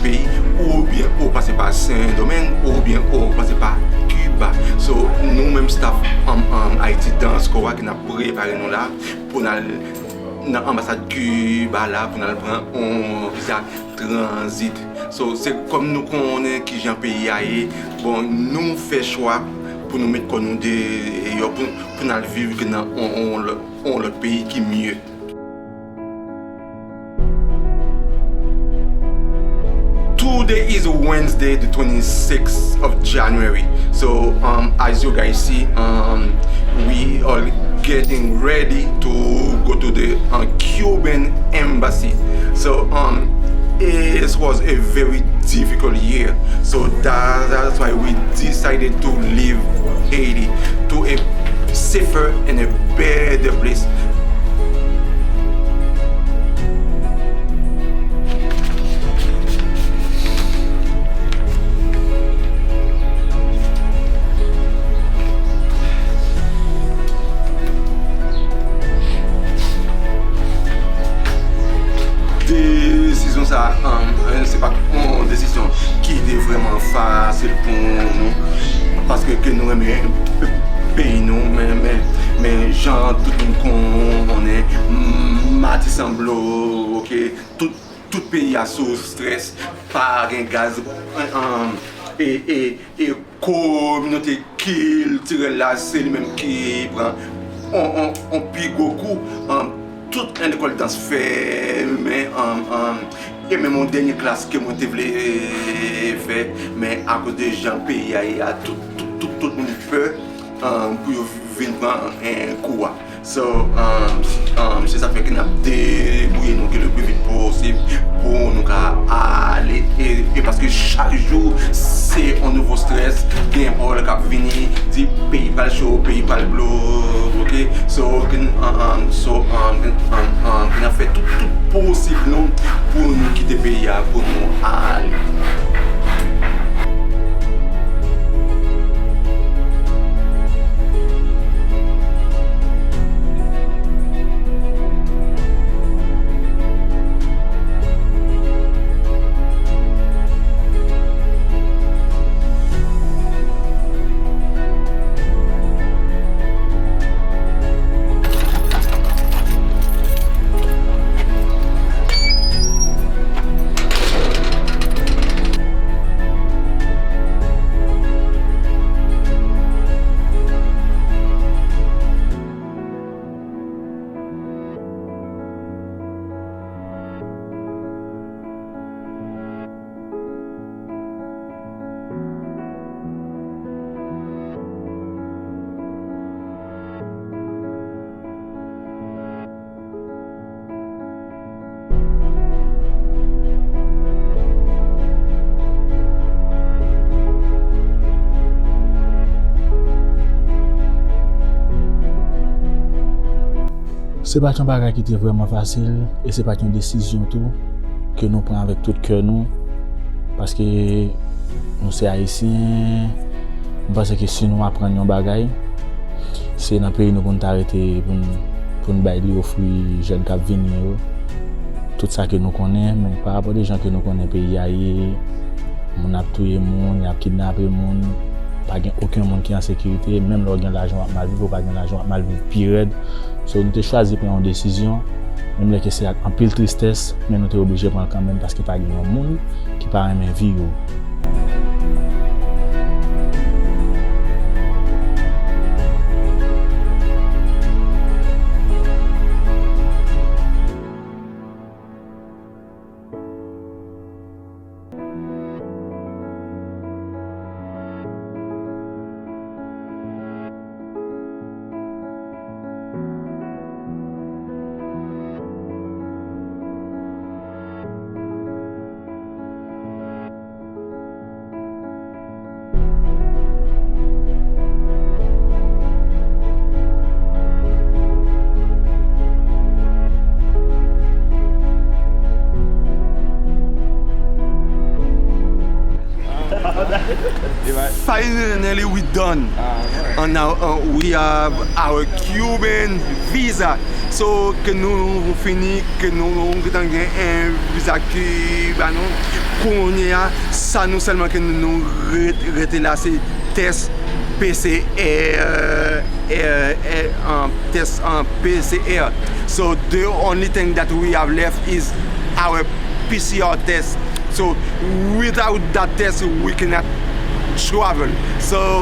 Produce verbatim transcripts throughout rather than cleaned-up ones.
peyi, oubyen ou pase pa Sendomeng, oubyen ou pase pa Kiba. So, nou menm staff, um, um, Haiti Dance Corps a ki n ap prepare nou la pou n al nan anbasad Kiba la, pou n al pran yon viza tranzit. So, se kòm nou konnen kijan peyi a ye, bon, nou fè chwa pou nou met kò nou deyò, pou, pou n al viv nan yon, yon lòt, yon lòt peyi ki mye. Today is Wednesday, the twenty-sixth of January. So, um, as you guys see, um, we are getting ready to go to the, uh, Cuban embassy. So, um, it was a very difficult year. So that, that's why we decided to leave Haiti to a safer and a better place. Desizyon sa a, um, se pa t yon desizyon ki te vrèman fasil pou nou, paske ke nou renmen peyi nou, men, men, men jan tout moun konnen, Matisan bloke, tout, tout peyi a sou strès, pa gen gaz, um, e, e, e kominote kiltirèl la, se li menm ki pran on, on, on pi gwo kou, um, tout lekòl dans fèmen, um, um, e menm yon dènye klas ke mwen te vle fè, men akoz de jan peyi a ye a, tout, tout, tout, tout moun pè, um, pou yo vin pran, eh, kou a. So, um, um, se sa k fè ke n ap debouye nou ke le pli vit posib pou nou ka ale. E, e paske chak jou, se yon nouvo strès. Gen pawòl k ap vini, di peyi pral cho, peyi pral bloke. So, gen, um, um, so, um, gen, um, um, gen ap fè tout, tout posib nou pou nou kite peyi a, pou nou ale. Se pa t yon bagay ki te vrèman fasil, e se pa t yon desizyon tou ke nou pran avèk tout kè nou, paske nou se Ayisyen. M panse ke si nou aprann yon bagay, se nan peyi nou pou n ta rete, pou n, pou n bay li, ofri jèn k ap vini yo tout sa ke nou konnen, men pa rapò de jan ke nou konnen peyi a ye, moun ap touye moun, y ap kidnape moun, pa gen okenn moun ki an sekirite, menm lè w gen lajan w ap mal viv, ou pa gen lajan w ap mal viv pi rèd. So, nou te chwazi pran yon desizyon, menm lè ke se ak anpil tristès, men nou te oblije pran l kanmenm paske pa gen yon moun ki pa renmen vi yo. Finally, we done. And now, uh, we have our Cuban visa. So, ke nou fini, ke nou, nou gentan gen yon viza Kiba nou. Kounye a, sa nou sèlman ke nou, nou ret-, rete la, se tès P C R, eh, eh, um, tès, um, P C R. So the only thing that we have left is our P C R test. So without that test, we cannot travel. So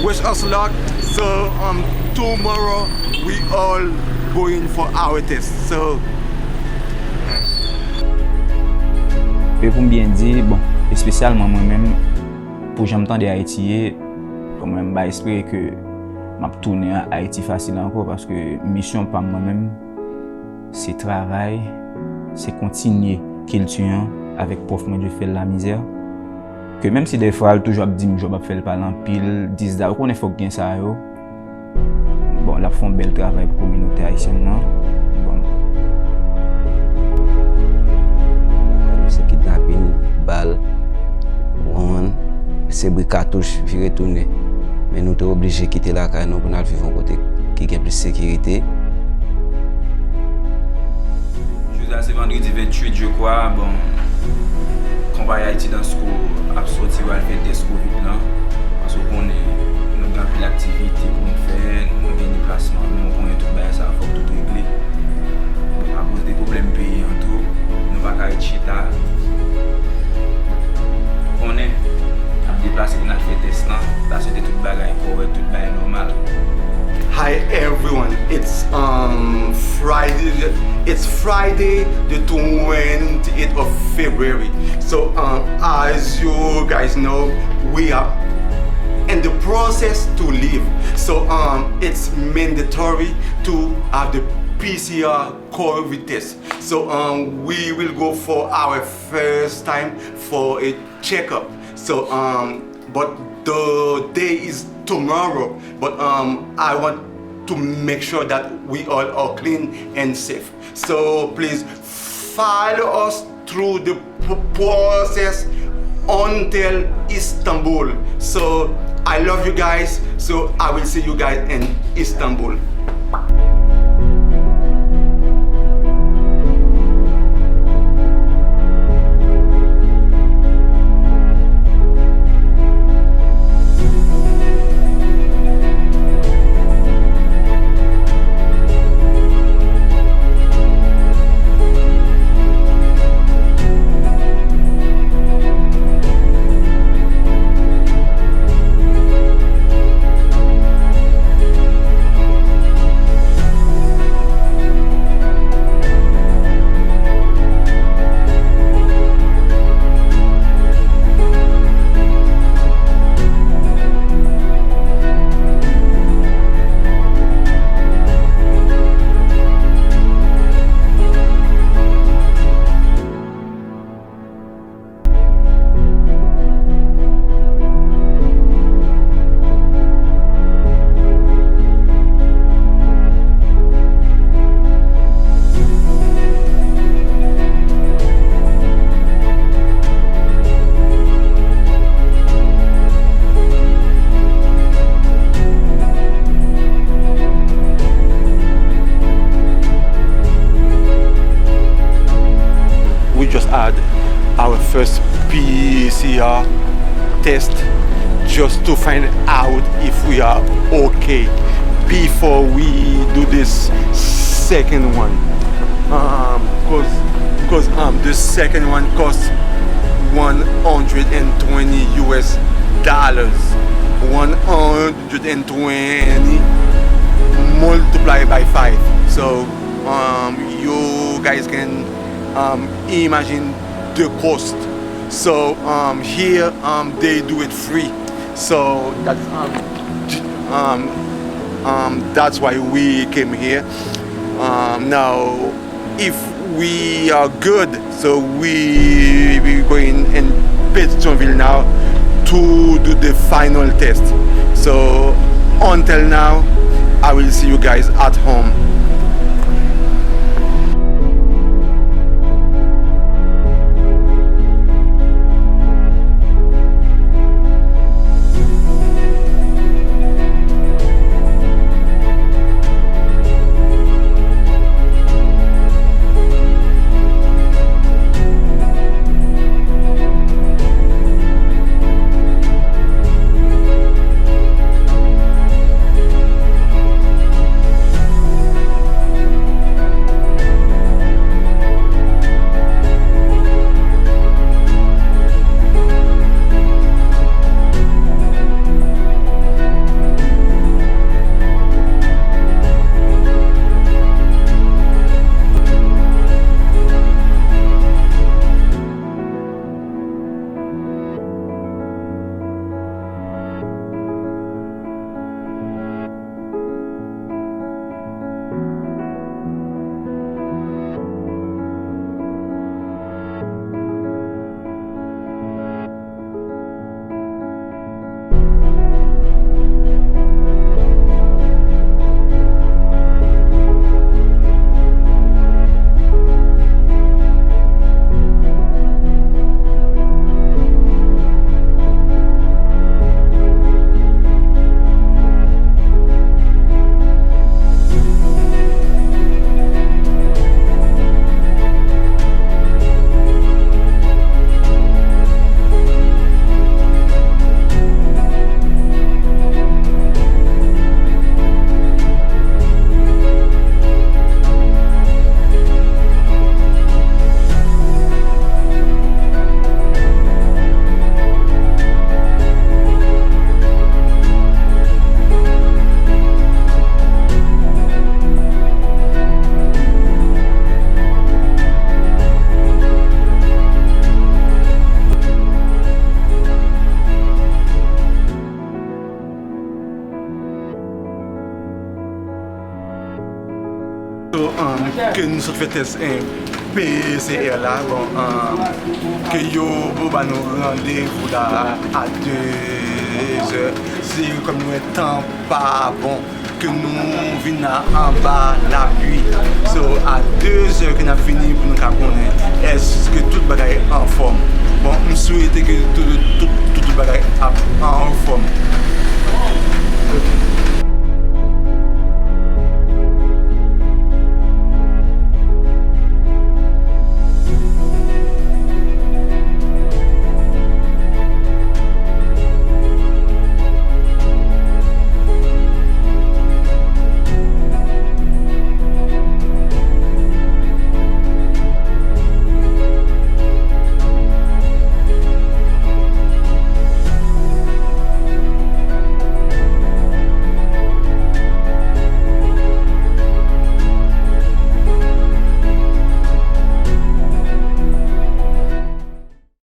wish us luck. So, um, tomorrow we all going for our test. So E pou m byen di, bon, espesyalman mwen menm, pou jan m tande Ayiti ye, bon, mwen m pa espere ke m ap tounen a Ayiti fasil ankò, paske misyon pa m mwen menm, se travay, se kontinye kilti an avèk pwòf mwen Dieuphel Lamizère. Ke menm si dèfwa l toujou ap di m Job ap fè l pale anpil, dis dat, ou konnen fòk gen sa yo. Bon, l ap fè yon bèl travay pou kominote ayisyèn nan. Bon. Lakay nou se kidnapin, bal, ou konprann, se bri katouch, vire tounen. Men nou te oblije kite lakay nou pou n al viv yon kote ki gen plis sekirite. Jodi a se vandredi venntuit, je crois. Bon, konpayi Haiti Dance Crew ap soti, pral fè tès kovid lan. Paske w konnen, nou gen anpil aktivite pou n fè, nou gen deplasman nou, w konnen tout bagay sa, fòk tout regle. Bon, akoz de pwoblèm peyi an tou, nou pa ka ret chita. Konnen, n ap deplase pou n al fè tès lan. N ap swete tout bagay kòrèk, tout bagay nòmal. Hi everyone, it's, um, Friday. It's Friday, the twenty-eighth of February. So, um, as you guys know, we are in the process to leave. So, um, it's mandatory to have the P C R COVID test. So, um, we will go for our first time for a checkup. So, um, but the day is tomorrow. But, um, I want to make sure that we all are clean and safe. So please follow us through the p- process until Istanbul. So I love you guys. So I will see you guys in Istanbul. We just had our first P C R test just to find out if we are okay before we do this second one. Um, cause, cause um, the second one costs one hundred and twenty U S dollars. One hundred and twenty multiplied by five. So, um, you guys can, um, imagine the cost. So, um, here, um, they do it free. So that's, um, j- um, um, that's why we came here. Um, now, if we are good, so we will going in Petyonvil now to do the final test. So until now, I will see you guys at home. Ke nou sot fè tès P C R la, bon, ke yo ba nou randevou la a de zè. Si kòm nou wè tan pa bon, ke nou vin anba lapli.